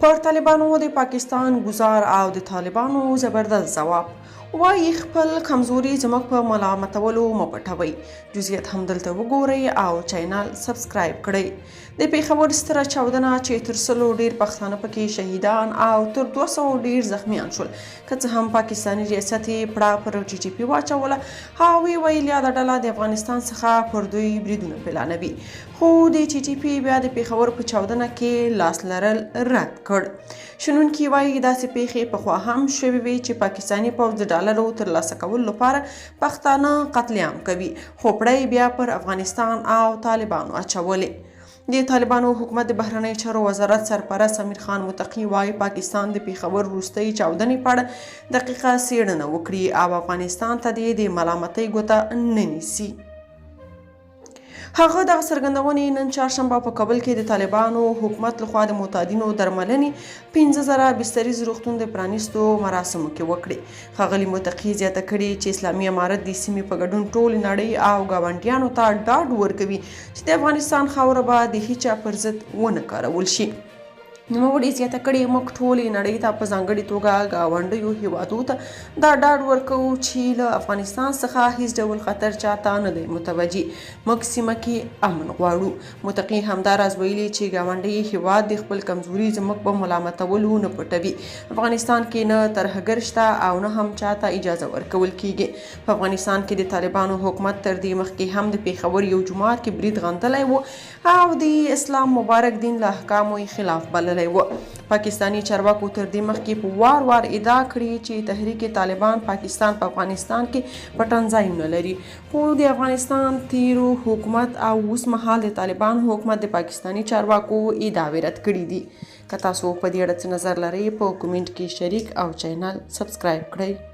پر طالبانو د پاکستان ګزار او د طالبانو زبردست ځواب. وايي خپل کمزوري زموږ په ملامتولو مه پټوئ. جزئیات هم دلته وګورئ او چینل سبسکرایب کړئ. د پېښور ستره چاودنه چې تر سلو ډېر پښتانه پکې شهیدان او تر 200 ډېر زخمیان شول. که څه هم پاکستاني ریاست یې پړه پر ټي ټي پي واچوله او ویې ویل یاده ډله د افغانستان څخه پر دوی بریدونه پلانوي، خو د ټي ټي پي بیا د پېښور په چاودنه کې لاس لرل رد کړ. شنونکي وايي داسې پېښې پخوا هم شوې وې چې پاکستاني پوځ د ډالرو ترلاسه کولو لپاره پښتانه قتل عام کوي، خو پړه یې بیا پر افغانستان او طالبانو اچولې. د طالبانو حکومت د بهرنیو چارو وزارت سرپرست امیر خان متقي وايي پاکستان د پېښور وروستۍ چاودنې په اړه دقیقه څېړنه وکړي او افغانستان ته دې د ملامتۍ ګوته نه نیسي. هغه دغه څرګندونې نن چهارشنبه په کابل کې د طالبانو حکومت لخوا د معتادینو درملنې 5000 بستریز روغتون د پرانیستو مراسمو کې وکړې. ښاغلي متقي زیاته کړې چې اسلامي امارت د سیمې په ګډون ټولې نړۍ او ګاونډیانو ته ډاډ ورکوي چې د افغانستان خاوره به د هیچا پر ضد ونه کارول شي. نوموړي زیاته کړې، موږ ټولې نړۍ ته په ځانګړې توګه ګاونډیو هیوادو ته دا ډاډ ورکوو چې له افغانستان څخه هیڅ ډول خطر چاته نه دی متوجه، موږ سیمه کې امن غواړو. متقي همداراز ویلي چې ګاونډی هیواد دې خپل کمزوري زموږ په ملامتولو نه پټوي، افغانستان کې نه ترهګر شته او نه هم چاته اجازه ورکول کیږي. په افغانستان کې د طالبانو حکومت تر دې مخکې هم د پېښور یو جومات کې برید غندلی و او د اسلام مبارک دین له احکامو یې خلاف بللی و. پاکستاني چارواکو تر دې مخکې په وار وار ادعا کړې چې تحریک طالبان پاکستان په افغانستان کې پټنځایونه لري، خو د افغانستان تیرو حکومت او اوس مهال د طالبانو حکومت د پاکستاني چارواکو ادعاوې رد کړې دي. که تاسو په دې اړه څه نظر لرئ په کومنټ کې شریک او چینل سبسکرایب کړئ.